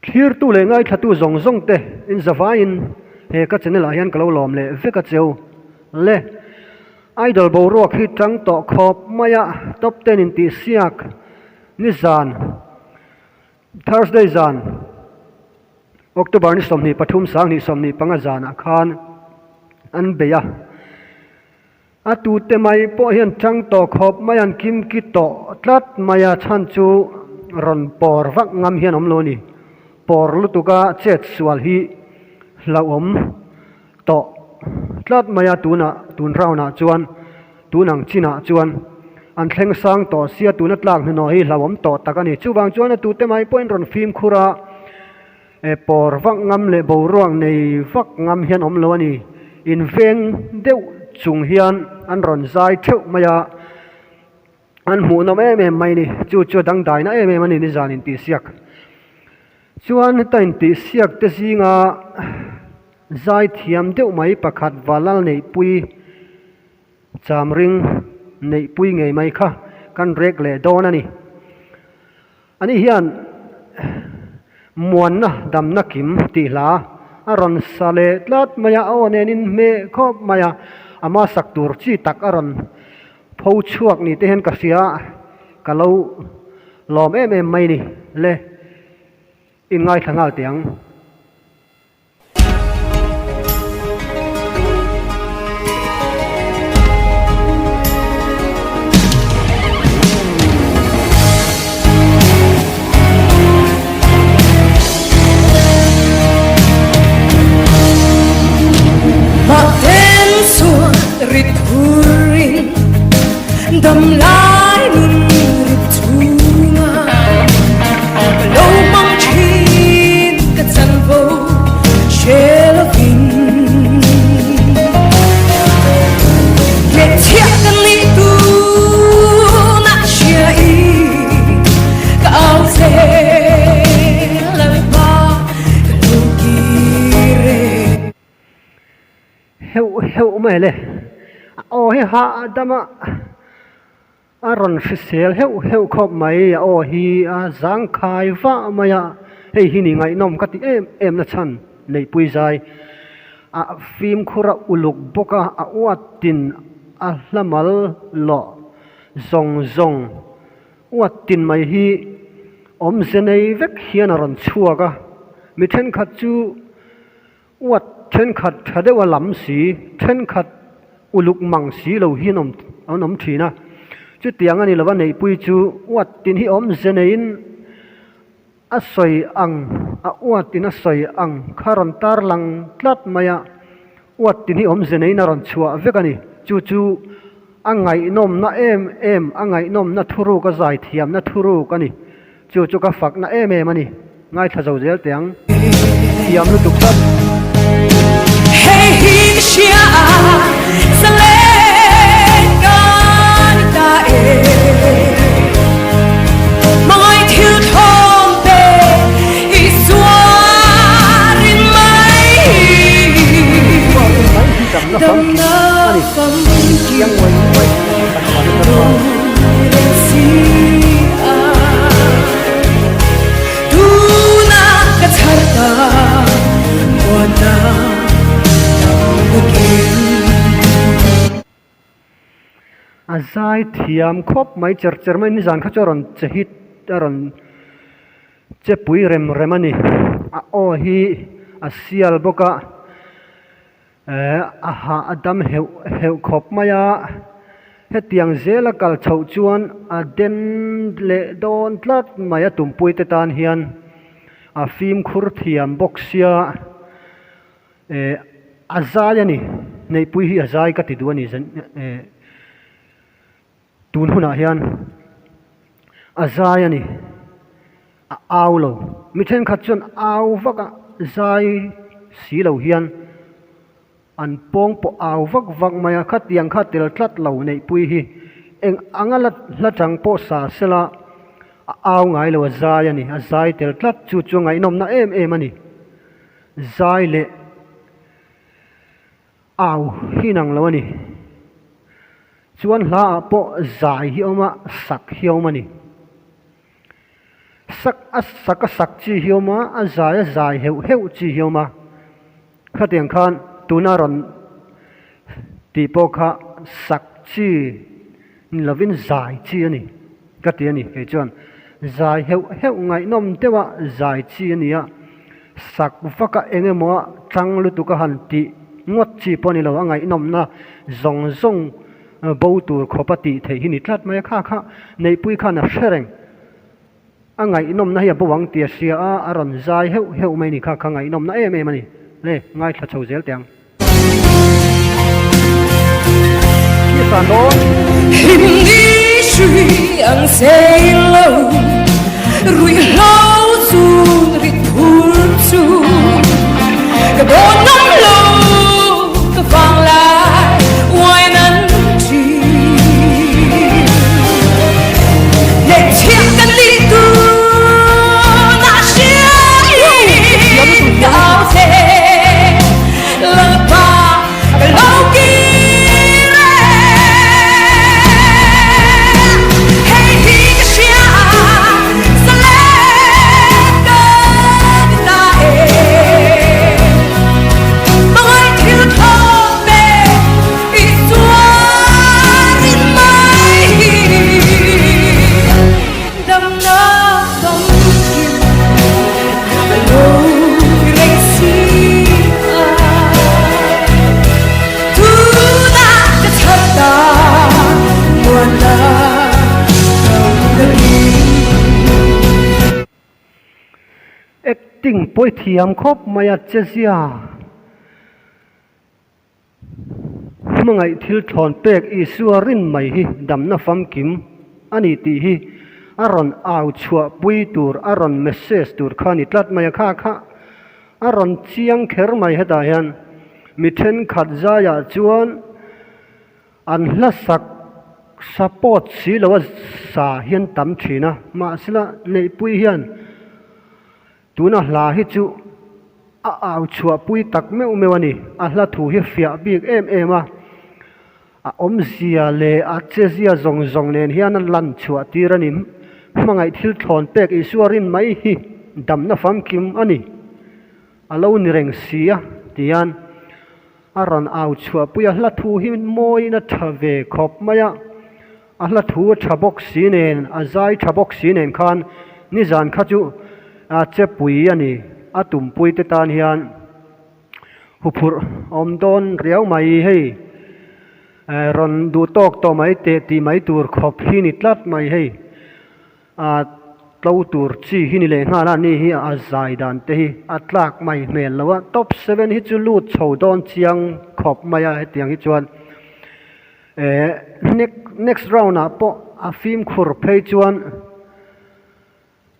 Thlirtu leh ngaithlatu zawng zawng te in zavaiin he ka channel ah hian ka lo lawm leh vek a cheu le. Idol boruak hi tang tawh khawp mai a, top ten in tih siak nizan Thursday zan October ni 23 2025 zanah khan an bei a. A tute mai pawh hian chang tawh khawp mai an kim ki tawh tlat mai a, chhan chu rawn pawr vak ngam hian awm lo a ni. Pawr lutuka chet sual hi hlauhawm tawh tlat mai a, tunah tun round ah chuan tun ang chinah chuan an thleng sang tawh sia tuna tlak hnuhnawh hi hlauhawm tawh tak a ni. Chuvang chuan a tute mai pawhin rawn fimkhur a, Pawr vak ngam leh boruak nei vak ngam hian awm lo a ni. Inveng deuh chung hian an rawn zai theuh mai a, an hmuhnawm em em mai a ni. Chu chu a dangdaina em em a ni nizan intihsiak. Chuan heta intihsiak te zinga zai thiam deuh mai pakhat Valal Neihpui Chamring Neihpui ngei mai kha kan rek leh dawn a ni. Ani hian Muanna damna kim tih hla a rawn sa leh tlat mai a, a aw nenin hmeh khawp mai a, ama sak tur chi tak a rawn pho chhuak ni te hian ka hria a, ka lo lawm em em mai ni le, inngaithla nghal teh ang. Heuh heuh mai le a aw hi hahdam a. A rawn hrisel heuh heuh khawp mai, a aw hi a zangkhai vah mai a, hei hi ni ngaihnawm ka ti em em na chhan Neihpui zai a fimkhur a uluk bawk a, a uatin a hla mal lawh zawng zawng uatin mai hi awmze nei vek hian a rawn chhuak a, mi thenkhat chu Uat thenkhat tha deuh a lam si, thenkhat uluk mang si lo hi an awm thin a. Chutiang a ni lova neihpui chu uat tin hi awmze neiin a sawi ang, a uat in a sawi ang kha rawn tar lang tlat mai a, uat tin hi awmze neiin a rawn chhuah vek a ni. Chu chu a ngaihnawmna em em, a ngaihnawmna thuruk, a zaithiamna thuruk a ni. Chu chu ka fakna em em a ni. Ngaithla zo zel teh ang. Thiam lutuk tlat. Hei hi ka hria a, zalen ka ni ta e. Hmangaih thil thlawm te i zuarin mai damna famkim A zai thiam khawp mai cher cher mai nizan kha chu a rawn che hit a rawn che pui rem rem a ni a aw hi a sial bawk a. Eh, a hah a dam heuh heuh khawp mai a, hetiang zela kal chhoh chuan a den leh dawn tlat mai a tumpui te tan hian a fimkhur thiam bawk sia, eh, a zai a ni, Neihpui hi a zai ka ti duh a ni zan eh tun hunah hian a zai a ni, a au lo. Mi thenkhat chuan au vak a zai si lo hian an pawng pawh au vak vak mai a, khatiang kha tel tlat lo neihpui hi eng anga la hla chang pawh sa sela a au ngai lo a zai a ni, a zai tel tlat chu chu a ngaihnawmna em em a ni. Zai leh au hi inang lo a ni. Chuan hla ah pawh zai hi a awm a, sak hi a awm a ni. sak a sak a sak chi hi awm a, a zai a zai heuh heuh chi hi awm a. Khatiang khan tuna rawn tih pawh kha sak chi ni lovin zai chi a ni ka ti a ni. Kei chuan zai heuh heuh ngaihnawm deuha zai chi a ni a, sak vaka eng emaw a tang lutuk a han tih ngawt chi pawh a ni lo, a ngaihnawmna zawng zawng bo tur khawp a tih theih hi ni tlat mai a, kha kha Neihpui khan a hre reng. A ngaihnawmna hi a bo ang tih a hria a, a rawn zai heuh heuh mai ni kha kha ngaihnawmna em em a ni. Le, ngaithla chho zel teh ang. Khi san dawn. Him ni hrui ang sei lo, rui hlo zun rit phur chu. Ka dawn ngam lo, ka vang lai uai nan ṭhin. I chuarin mai hi damna famkim ka lo reng si a. Tunah ka chhar ta muanna ka ring. Acting pawi thiam khawp mai a che zia. Hmangaih thil thlawn pek Isua rin mai hi damna famkim a ni tih hi a rawn au chhuah pui tur, a rawn message tur kha a ni tlat mai a, kha kha a rawn chiang kher mai hetah hian mi thenkhat zaiah chuan an hla sak support si lo a sa hian tam thin a, mahsela Neihpui hian Tuna hla hi chu a au chhuahpui tak meuh meuh a ni. A hla thu hi fiah bik em em a, a awmzia leh a chezia zawng zawng nen hian a lan chhuah tir a ni. Hmangaih thil thlawn pek Isua rin mai hi damna famkim a ni. A lo ni reng si a, tihian a rawn au chhuahpui a. Hla thu hi mawiin a tha ve khawp mai a. A hla thu a tha bawk si nen, a zai tha bawk si nen khan nizan kha chu a che pui a ni. A tumpui te tan hian huphurh awm dawn riau mai hei. Rawn duh tawk tawh mai teh tih mai tur khawp hi ni tlat mai hei. A tlo tur chi hi ni leh nghal a, ni hi a zai dan te hi a tlak mai hmel lo a, top seven hi chu lut chho dawn chiang khawp mai a hetiang hi chuan eh next round ah pawh a fimkhur phei chuan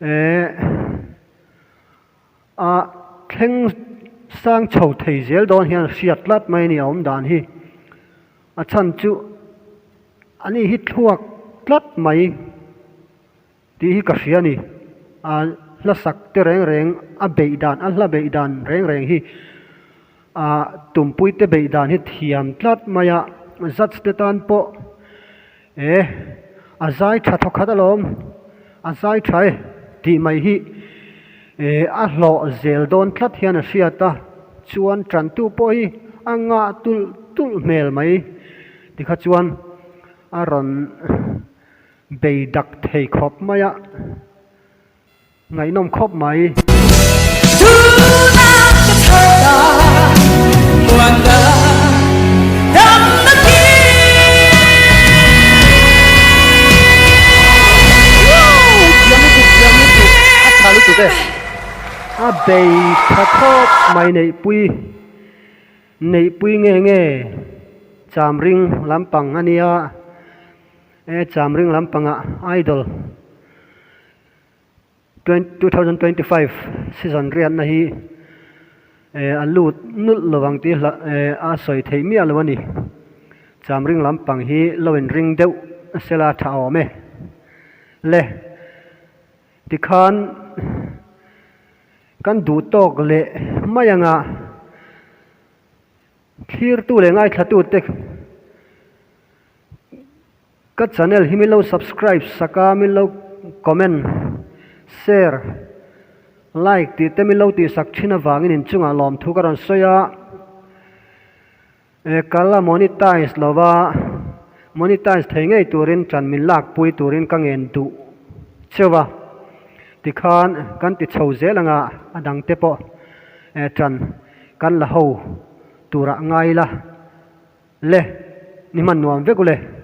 eh a thleng sang chho thei zel dawn hian hriat tlat mai a ni a awm dan hi. A chhan chu ani hi thluak tlat mai tih hi ka hria a ni. A hla sak te reng reng a beih dan a hla beih dan reng reng hi a tumpui te beih dan hi thiam tlat mai a, judge te tan pawh e a zai tha thawkhat alawm a zai tha e tih mai hi e a hlawh zel dawn tlat hian a hriat a, chuan tantu pawh hi a ngah tulh tulh hmel mai tikha chuan a rawn bei dak thei khawp mai a, ngaihnawm khawp mai. A bei tha khawp mai neihpui neihpui nge nge chamring lampang a nia e chamring lampangah idol 2025 season riatna hi eh a lut nulh lo ang tih hla eh a sawi theih miah lo a ni. Chamring lampang hi lo inring deuh sela tha awm e. Le tikhan kan duh tawk leh mai anga thlirtu leh ngaithlatute Ka channel hi min lo subscribe sak a, min lo comment Share, like tih te min lo tihsak thin avangin inchungah lawmthu ka rawn sawi a. E kal a monetize lova, monetize thei ngei turin ṭan min lakpui turin ka ngen duh cheu a. Tikhan kan ti chho zel anga a dangte pawh e ṭan kan la ho turah ngai ila le, ni hman nuam vek u le.